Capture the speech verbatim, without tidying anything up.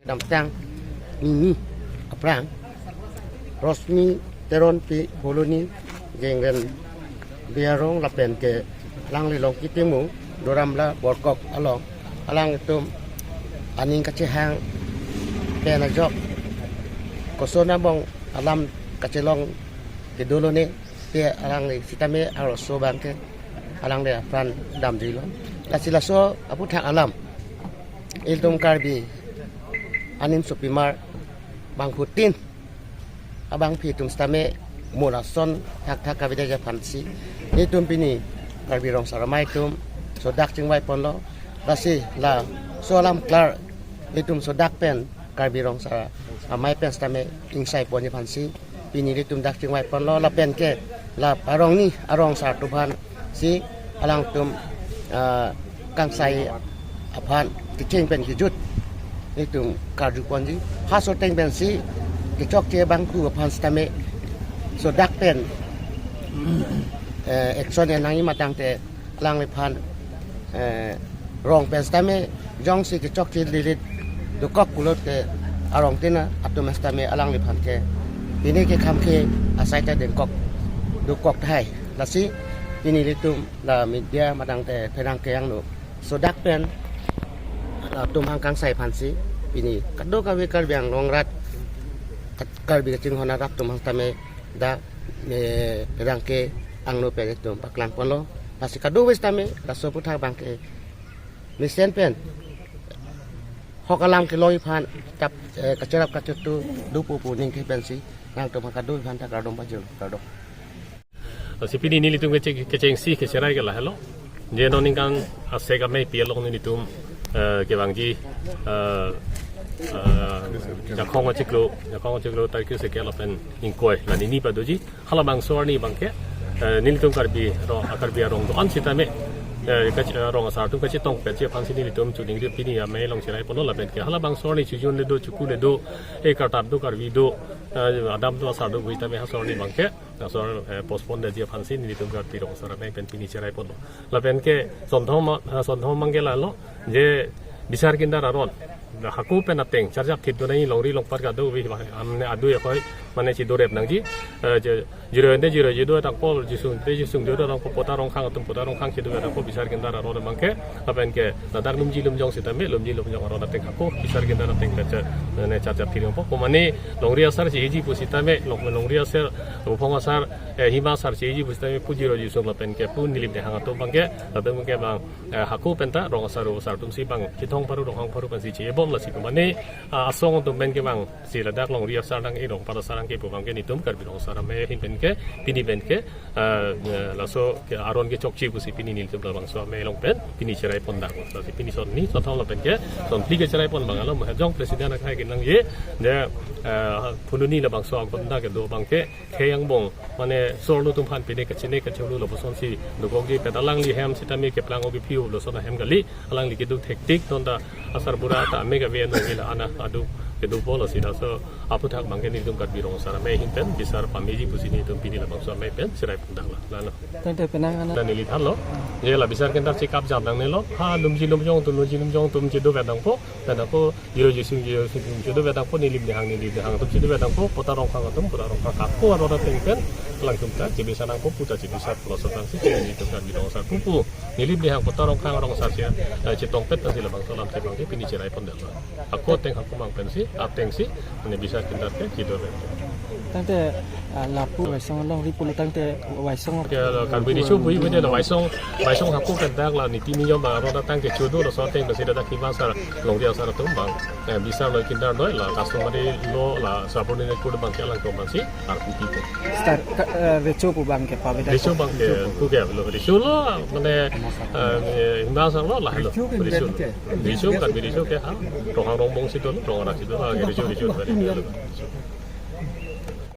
Damtang Nini aphrang Rosmi Teronpi Phuloni Jengren Biarong lapen ke alangli Longki Timung Doramla Borkok along alanglitum aning kachehang pen ajok koson abang alam kachelong kedolone te alangli sitame arloso abangke alangli apran damjuilo. Lasi laso aputhak alam ilitum Karbi anim sopimar bangphutin abangphi atum sitame mo lason thakthak kavedet aphansi nelitum pini Karbi Rong Asar Amei atum sodak chingvai ponlo. Lasi laso alam klar nelitum sodak pen Karbi Rong Asar Amei pen sitame ingsai ponji aphansi pini nelitum dak chingvai ponlo lapen ke la arong ni arong asar atum aphansi alangtum, ah, kangsai aphan kecheng pen kejut nelitum karju ponji. Ha soteng pensi kechokche bangphu aphan sitame sodak pen, eh, action en nangji matang te alangliphan, eh, rong pen sitame jongsi kechokche lilit dokok pulote arong tina atum sitame alangliphan ke pini ke kham ke asai ta dengkok dokok tahai. Lasi pini nelitum la media matang te pherangke angno sodak pen latum hang kangsai aphansi pini kadokave Karbi Anglong arat, Karbi kachinghon arat atum hang tame dak, eh, pherangke angno pen itum paklang ponlo. Lasi kadokave sitame laso aputhak abangke mesen pen hok alam kelongji aphan tap, eh, kacherap kachetu dopo pu ningke pensi nangtum kadokave aphan ta kardom pajir, kardom. Lasi pini nelitum kecheng, kechengsi kecherai ke lahelo. Je non ningkan asek amei pi along nelitum, eh, kevangji, eh, eh, Jakhong achiklo, Jakhong achiklo tarik kre-isi ke lapen ingkoi la nini padoji. Halabangso arni abangke, eh, nelitum Karbi Rong, Karbi arong do-an sitame, eh, kach-, eh, rong asar atum kachetong petji aphansi nelitum chuning ri pini amei along cherai ponlo lapen ke halabangso arni chojun le do, chuku le do, eh, kartap do, karvi do, eh, adam do, asar do, hui tame laso arni abangke laso, eh, postpone detji aphansi nelitum Karbi Rong Asar Amei pen pini cherai ponlo. Lapen ke sonthom, eh, sonthom abangke lalo je bisar kindar aron, hako pen ateng charjap thit do nangji, longri longpat kadokave amne adu ehoi mane chidorep nangji, eh, je jiroi ante jiroi chido tangpo, jisung ante jisung chido tangpo, pota rongkhang atum pota rongkhang chido tangpo, bisar kindar aron abangke lapen ke ladak lumji lumjong sitame lumji lumjong aron ateng hako bisar kindar ateng ke cha-, mane charjap thit dongpo. Ko mane longri asar chiji pusitame long, longri asar, uphong asar, eh, hima asar chiji pusitame pu jiroi jisung lapen ke pu nilim nehang atum abangke latum ke bang, eh, hako penta rong asar ro asar atumsi bang chithong paru ronghang paru pensi chebom lasi ko mane, ah, asong atum pen ke bangsi ladak longri asar nang irong para sarang ke pu abangke nelitum Karbi Rong Asar Amei ahin pen ke pini pen ke, eh, eh, laso ke aron kechokche pusi pini nelitum labangso amei along pen pini cherai pon dak. Lasi pini son ni son thom lapen ke son phli kecherai pon abang alo, mo jong president akhai kenangji, je, eh, Phuloni labangso agonda kedo abangke khei angbong mane sorlo atum aphan pine kachine kacholo lapusonsi dokokji, pet alangli hem sitame keplang ogi phiu lason ahem kali, alangli kedo thektik ton ta asar bura ta ame kave no ila ana adu kedo polo sida. So aputhak abangke nelitum Karbi Rong Asar Amei ahin pen bisar pameji pusi nelitum pini labangso amei pen cherai pon dak la. Lalo. Tangte penang ana. Dan neli thanlo. Je la bisar kindar chekap jam nangnelo. Ha lumji lumjong atum, lumji lumjong atum chido vet nangpo. Pen ako jiroi jisung, jiroi jisung chido vet nangpo, nilim nehang nilim nehang atum chido vet nangpo, pota rongkhang atum pota rongkhang, hako aron ateng pen alangtum ta chebisa nangpo pu ta chebisa pulo, laso tangsi chini nelitum Karbi Rong Asar pupu nilim nehang pota rongkhang rong asar che, eh, chetong pet pensi labangso alam chebang ke pini cherai pon detlo. Hako ateng hako abang pensi atengsi mane bisar kindar ke chido vet. Tangte, ah, lapu Waisong alongri pulo tangte Waisong. Ya, la Karbi Riso bui bui la Waisong, Waisong hako kedak la niti niyom bang aron ateng kecho do, laso ateng pensi ladak hima asar, longri asar atum bang, eh, bisar loi kindar loi la customary law la subordinate court abangke alangtum abangsi arpu pipo. Star, ka, eh, recho pu abangke pavedet. Recho abangke pu ke lo, recho lo mane, eh, hima asar lo lahelo. Recho ke recho. Recho Karbi Riso ke ha ronghang rongbong si dolo, rong arak si dolo, recho recho.